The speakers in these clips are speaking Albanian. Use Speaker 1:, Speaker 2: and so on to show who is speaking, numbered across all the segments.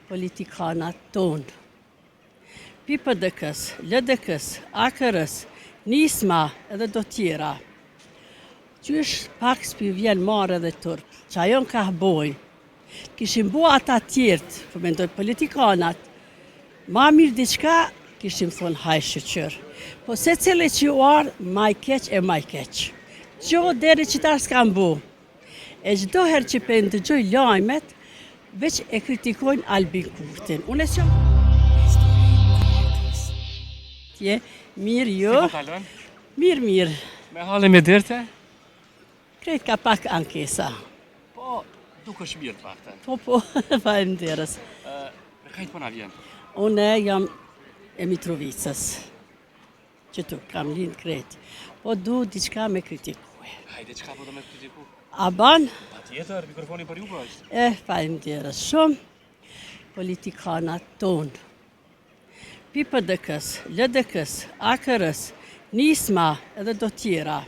Speaker 1: Politikanat tonë. Pi PDK-s, LDK-s, AKR-s, Nisma edhe do tjera. Qysh pak s'pi vjen marre edhe turp, qa jon kah bojnë. Kishin bo ata tjertë, po mendoj politikanat, ma mirë diçka, kishim thonë haj shyqyr. Po secili që u ardhë, ma i keq e ma i keq. Gjo deri qitash s'kanë bo. E çdo herë që pe ndëgjoj lajmet, veç e kritikojnë Albin Kurtin. Unë e s'jam... Tje, mirë jo.
Speaker 2: Si po kalon?
Speaker 1: Mirë, mirë.
Speaker 2: Me halle me derte?
Speaker 1: Krejt ka pak ankesa.
Speaker 2: Po, dukesh mirë të paktën.
Speaker 1: Po, po, faleminderit.
Speaker 2: Prej kahit po na vjen?
Speaker 1: Unë jam e Mitrovicës. Qëtu, kam lind krejt. Po du diçka me kritiku.
Speaker 2: Hajde, çka po do me kritiku?
Speaker 1: A ban?
Speaker 2: Patjetër, mikrofoni për ju po është.
Speaker 1: Eh, faleminderit shumë. Politikanat tonë. Pi PDK-s, LDK-s, AKR-s, Nisma edhe do tjera.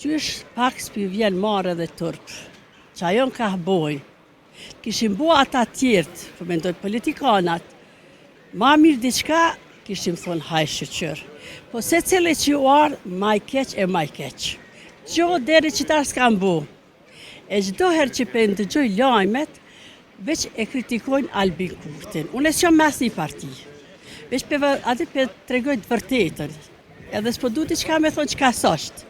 Speaker 1: Qysh pak s'pi vjen marre edhe turp. Qa jon kah bojnë. Kishin bo ata tjertë, po mendoj politikanat, ma mirë diçka, kishim thonë haj shyqyr. Po secili që u ardhë, ma i keq e ma i keq. Gjo deri qitash s'kanë bo. E çdo herë që pe ndëgjoj lajmet, veç e kritikojnë Albin Kurtin. Unë s'jam me asnjë parti. Veç pe, aty pe tregoj të vërtetën. Edhe s'po du diçka me thonë çka s'është.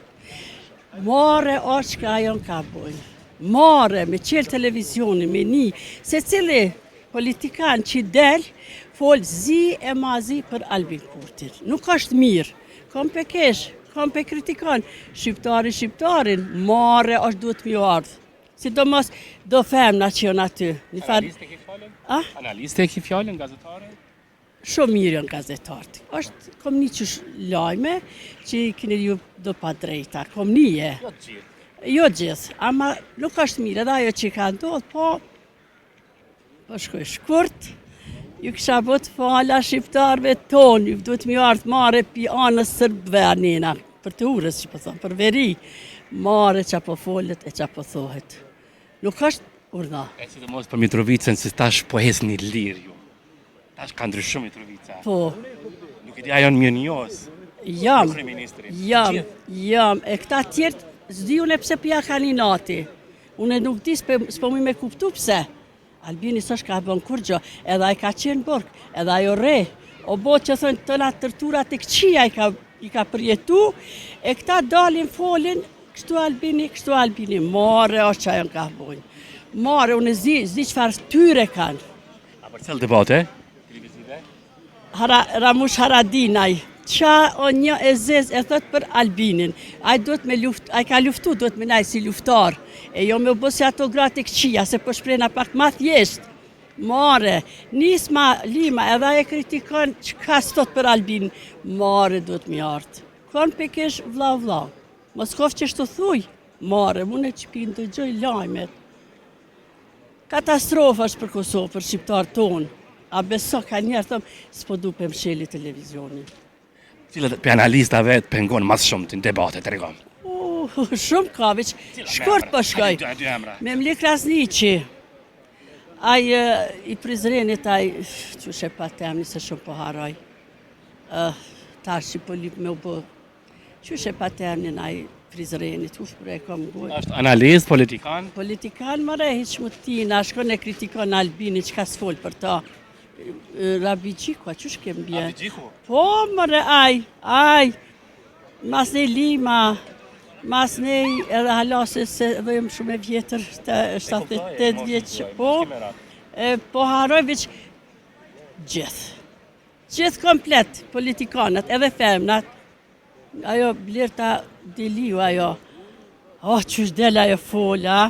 Speaker 1: Marre o çka jon ka bojnë. Marre, me qelë televizionin, me ni, secili politikan që del, fol zi e ma zi për Albin Kurtin. Nuk është mirë, kon pe kesh, kon pe kritikon, shqiptari shqiptarin, marre është duhet m'ju ardhë. Sidomos do femna që janë aty.
Speaker 2: Një farë... Analiste ke fjalën? A? Analiste ke fjalën, gazetare?
Speaker 1: Shumë mirë janë gazetarët. Është kom ni qysh lajme që i keni ju do padrejta. Kom ni e.
Speaker 2: Jo të gjithë.
Speaker 1: Jo të gjithë, ama nuk është mirë edhe ajo që ka ndodhë, po po shkoj shkurt. Ju kisha bo të fala shqiptarëve tonë, ju duhet m'ju ardhë marre pi anës sërbëve anena, për të urës që po thonë, për veri, marre qa po folet e qa po thohet. Nuk është urdhna.
Speaker 2: E sidomos për Mitrovicën, se tash po hecni lirë ju. Tash ka ndryshu Mitrovica.
Speaker 1: Po.
Speaker 2: Nuk e di a janë mirënjohës.
Speaker 1: Jam. Jam, jam. E këta tjertë, s'di unë pse po ja kanë inati. Unë nuk di, s'po muj me kuptu pse. Albini s'është ka bën kurgjo, edhe ai ka qenë n'burg, edhe ajo re. O bo që thonë tëna torturat e këqija i ka, i ka përjetu, e këta dalin folin, kështu Albini, kështu Albini, marre o qa janë ka bojnë. Marre, unë s'di, s'di çfarë tyre kanë.
Speaker 2: A përcjell debate televizive?
Speaker 1: Hara, Ramush Haradinaj, qa o një e zez e thot për Albinin. Ai duhet me luft, ai ka luftu, duhet me najt si luftar. E jo me u bë si ato gratë e këqija, se po shprehna pak ma thjesht. Marre, Nisma Lima edhe ai e kritikon çka s'thot për Albinin. Marre duhet me ardhë. Kon pe kesh vlla vlla. Mos kof qështu thuj. Marre, unë që pi ndëgjoj lajmet. Katastrofë është për Kosovë, për shqiptarët tonë. A beso ka njerë, thëmë, s'po du pe msheli televizionin.
Speaker 2: Cilët prej analistave të pengon ma shumë në debate tregom?
Speaker 1: Uh, shumë ka, veç shkurt po shkoj. Memli Krasniqi, ai i Prizrenit, ai, qysh e pat emnin, se shumë po harroj. Uh, tash që po lyp me u bë Qysh e pat emnin ai Prizrenit, uf, bre, e kom
Speaker 2: gojë. Është analist, politikan?
Speaker 1: Politikan, more, hiç më tina, shkon e kritikon Albinin, çka s'fol për ta. Rabixhiku, a qysh kem bje?
Speaker 2: Rabixhiku?
Speaker 1: Po, more, aj, aj, masnej Lima, masnej edhe hala se se edhe jam shumë e vjetër, të 78 vjeç, po, e, po harroj veç gjithë. Gjithë komplet, politikanët, edhe femnat, ajo Blerta Deliu, ajo, oh, qysh del ajo fola,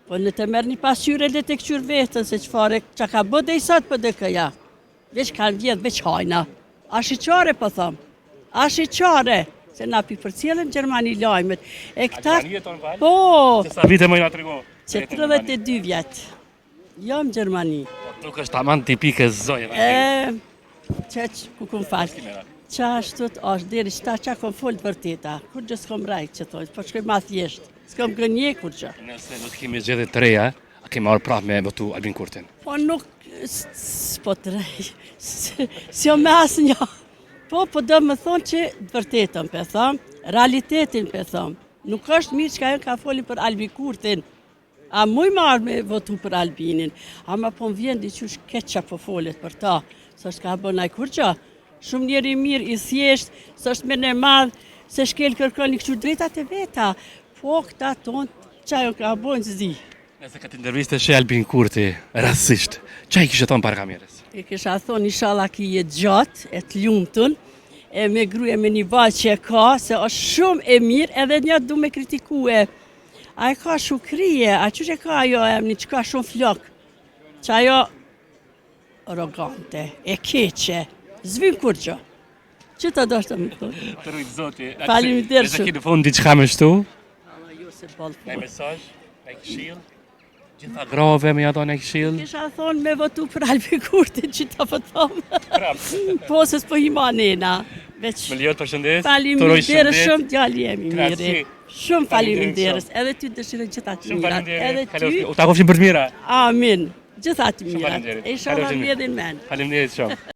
Speaker 1: po në të merr një pasqyrë le të këqyrë vetën, se çfarë, ça ka bë deri sot PDK-ja, veç kanë vjedhë, veç hajna, ashiqare po thom, ashiqare, se na pi përcjellim Gjermani lajmet, e këta,
Speaker 2: po, Që sa vite më i na trego?
Speaker 1: Që 32 vjetë. Jam Gjermani.
Speaker 2: Po nuk është aman tipike zonjë.
Speaker 1: E, që që ku kom falë. Qa ashtu të është, deri qëta qa kom folë të vërteta. Kurgjë s'kom rrejt që thojnë, po shkoj ma thjesht. S'kom gënje kurgjë.
Speaker 2: Nëse do të kemi zgjedhje të reja, A ke me ardh prapë me votu Albin Kurtin?
Speaker 1: Po nuk, s'po të rej, s'jom me asnjë. Po, po do me thonë që të vërtetën pe thom, realitetin pe thom. Nuk është mirë çka janë ka folin për Albin Kurtin. A muj me ardhë me votu për Albinin, ama po më vjen diqysh keq që po folet për ta, s'është ka bo naj kurgjo. Shumë njeri i mirë, i thjesht, s'është menemadh, s'e shkel kërkon i këqyr drejtat e veta. Po këta tonë, ça janë ka bojnë, s'di.
Speaker 2: Nëse këtë intervistë e sheh Albin Kurti, rastësisht, ça i kishe thonë para kamerës?
Speaker 1: I kisha thonë, inshallah ki jetë gjatë, e të lumtun, e me grue me një vajzë që e ka, se është shumë e mirë, edhe një du me kritikue. A e ka Shukrije, a qysh e ka ajo emni, që ka shumë flok, që ajo arrogante, e keqe, s'vyn kurgjo. Që të dosh të më thonë?
Speaker 2: Të rujtë zoti.
Speaker 1: Faleminderit
Speaker 2: shumë. Nëse ki në fund diçka me shtu?
Speaker 1: Allah, jo se boll
Speaker 2: Një mesazh, një këshillë? Gjitha grave me ja dhon një këshillë?
Speaker 1: Kisha thonë me votu për Albin Kurtin që ta po thom.
Speaker 2: Prapë.
Speaker 1: Po se s'po hi ma nena.
Speaker 2: Veç... Më lejo të përshëndes.
Speaker 1: Faleminderit shumë djali jem i mirë. Shumë faleminderit. Edhe ty dëshiroj gjitha të mirat. Edhe ty.
Speaker 2: U takofshim për të mira.
Speaker 1: Amin. Gjitha të mirat. Inshallah mbledhin
Speaker 2: mend. Faleminderit shumë.